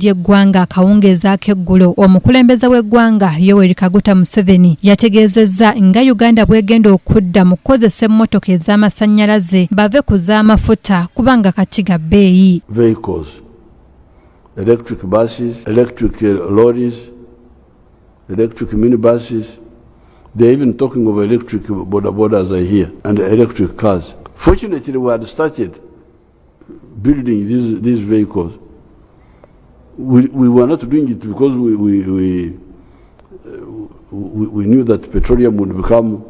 Ly'eggwanga akawungeezi ak'eggulo, omukulembeze w'eggwanga Yoweri Kaguta Museveni yategeezezza nga Uganda bw'egenda okudda mu kukozesa emmotoka ez'amasannyalaze bave ku z'amafuta kubanga kati ga bbeeyi. Vehicles, electric buses, electric lorries, electric minibuses. They're even talking of electric boda bodas, I hear, and electric cars. Fortunately, we had started building these vehicles. We were not doing it because we knew that petroleum would become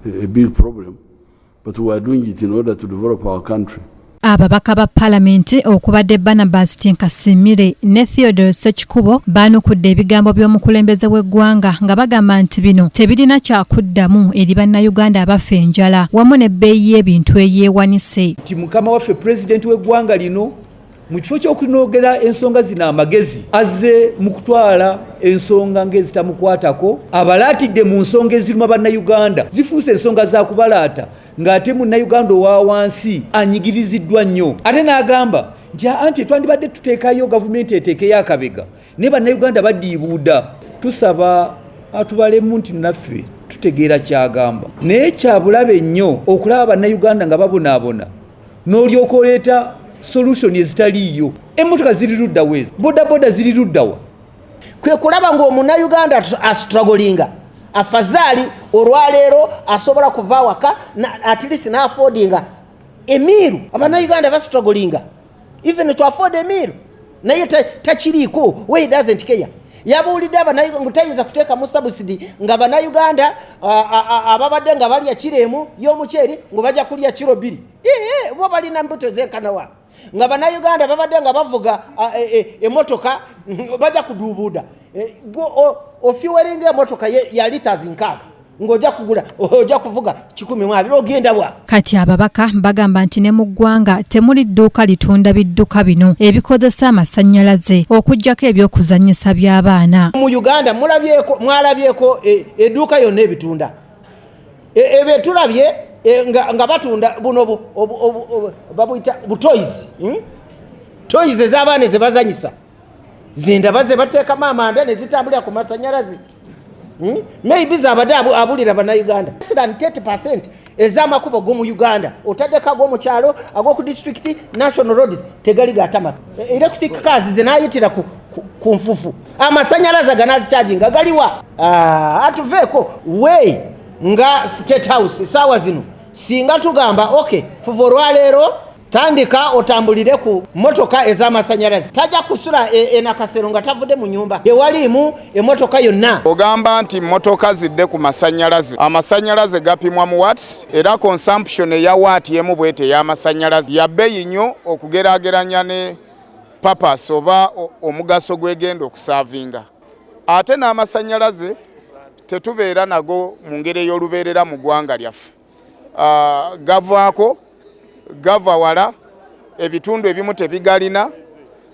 a big problem, but we were doing it in order to develop our country. Ababaka ba Paalamenti okubadde Barnabas Tinkasimire ne Theodore Sekikubo baanukudde ebigambo by'omukulembeze w'eggwanga nga bagamba nti bino tebirina kyakuddamu eri Bannayuganda abafa enjala wamu n'ebbeeyi y'ebintu eyeewanise. Nti mukama waffe pulezidenti w'eggwanga lino, mu kifo ky'okunogera ensonga zino amagezi, azze mu kutwala ensonga ng'ezitamukwatako. Abalaatidde mu nsonga eziruma Bannayuganda, zifuuse ensonga za kubalaata, ng'ate Munnayuganda owa wansi anyigiriziddwa nnyo. Ate n'agamba nti anti twandibadde tuteekayo gavumenti eteekeyo akabega, naye Bannayuganda badiibuuda. Tusaba atubalemu nti naffe tutegeera kyagamba, naye kyabulabe nnyo okulaba Bannayuganda nga babonaabona n'olyoka oleeta solution ezitaliiyo. Emmotoka ziri luddawa? Ezo bodaboda ziri luddawa? Kwe kulaba ng'Omunnayuganda astrugglinga. Afazaali olwaleero asobola kuva awaka at least n'affordinga a meal. Abannayuganda bastrugglinga even to afford a meal, naye takiriiko. We doesn't care. Yabuulidde ngu tayinza kuteekamu subsidy nga Bannayuganda ababadde nga balya kiro 1 y'omuceeri ngu bajja kulya kiro 2. Bo balina mbuto zenkanawa? Nga Bannayuganda babadde nga bavuga emotoka, bajja kuduubuuda. Ofuelinga emotoka ya litres 60, ng'ojja kugula, ojja kuvuga 120, ogenda wa? Kati ababaka bagamba nti ne mu ggwanga temuli dduuka litunda bidduka bino ebikozesa amasannyalaze okuggyako ebyokuzannyisa by'abaana. Mu Uganda mulabyeko, mwalabyeko edduuka yonna ebitunda ebyo tulabye nga batunda buno babuyita butoys, Toys ez'abaana ezebazanyisa zindaba ze bateekamu amanda ne zitambulira ku masanyalaze. Maybe zabadde abulira Bannayuganda less than 30% ez'amakubo g'omu Uganda, otaddeko ag'omu kyalo, ag'oku district, national roads, tegali gatama. Electric cars zenayitira ku nfufu, amasanyalaze aganazichaginga galiwa? Ah, atuveeko we nga State House esaawa zino singa tugamba ok, fuva olwaleero tandika otambulire ku motoka ez'amasanyalaze, tajja kusula enakasero nga tavudde mu nyumba tewaliimu emotoka yonna. Ogamba nti motoka zidde ku masanyalaze. Amasanyalaze gapimwa mu watts, era consumption eya watt emu bwete ey'amasanyalaze ya bbeeyi nnyo okugeraageranya ne purpose oba omugaso gwegenda okuservinga. Ate n'amasanyalaze tetubeera nago mu ngeri ey'olubeerera mu ggwanga lyaffe. Gavaako gava wala, ebitundu ebimu tebigalina,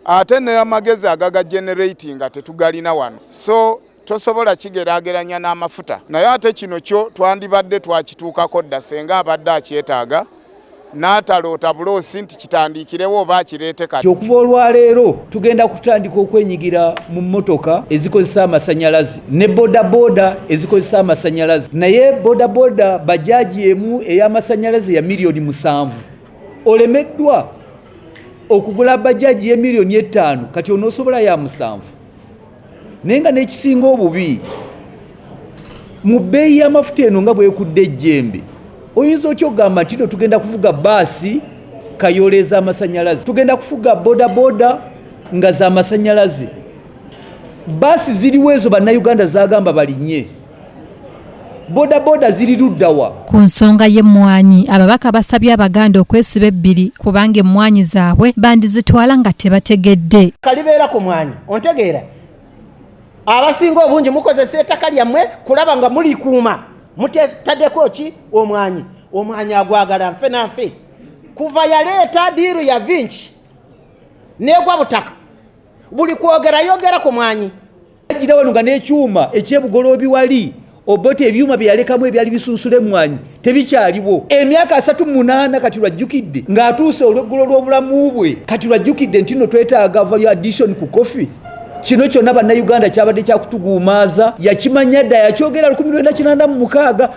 ate n'amagezi agaga generating nga tetugalina wano, so tosobola kigeraageranya n'amafuta. Naye ate kino kyo twandibadde twakituukako dda senga abadde akyetaaga n'ataloota buloosi nti kitandiikirewo oba akireete kati. Okuva olwaleero tugenda kutandika okwenyigira mu mmotoka ezikozesa amasanyalaze ne bodaboda ezikozesa amasanyalaze. Naye bodaboda bajaji emu ey'amasanyalaze ya miliyoni 7. Olemeddwa okugula bajaji y'emiliyoni 5, kati onoosobola ya 7? Naye nga n'ekisinga obubi, mu bbeeyi y'amafuta eno nga bwekudde ejjembe, oyinza otya okugamba nti no tugenda kuvuga baasi kayoole ez'amasanyalaze, tugenda kufuga bodaboda nga z'amasanyalaze? Baasi ziriwo ezo Bannayuganda zagamba balinye? Bodaboda ziri luddawa? Ku nsonga y'emmwanyi, ababaka basabye Abaganda okwesiba ebbiri kubanga emmwanyi zaabwe bandizitwala nga tebategedde. Kalibeera ku mwanyi, ontegeera? Abasinga obungi mukozesa ettaka lyammwe kulaba nga mulikuuma, mutaddeko ki? Omwanyi. Omwanyi agwagala nfe nanfe. Kuva yaleeta deal ya Vinci negwa butaka, buli kwogera yogera ku mwanyi. Gira wano nga n'ekyuma ekyebugoloobi wali. Obote ebyuma bye yalekamu ebyali bisunsula emmwanyi tebikyaliwo. Emyaka 38 kati lwajjukidde ng'atuuse olweggulo lw'obulamu bwe, kati lwajjukidde nti nno twetaaga value addition ku coffee. Kino kyonna Bannayuganda kyabadde kyakutuguumaaza. Yakimanya dda, yakyogera 1986.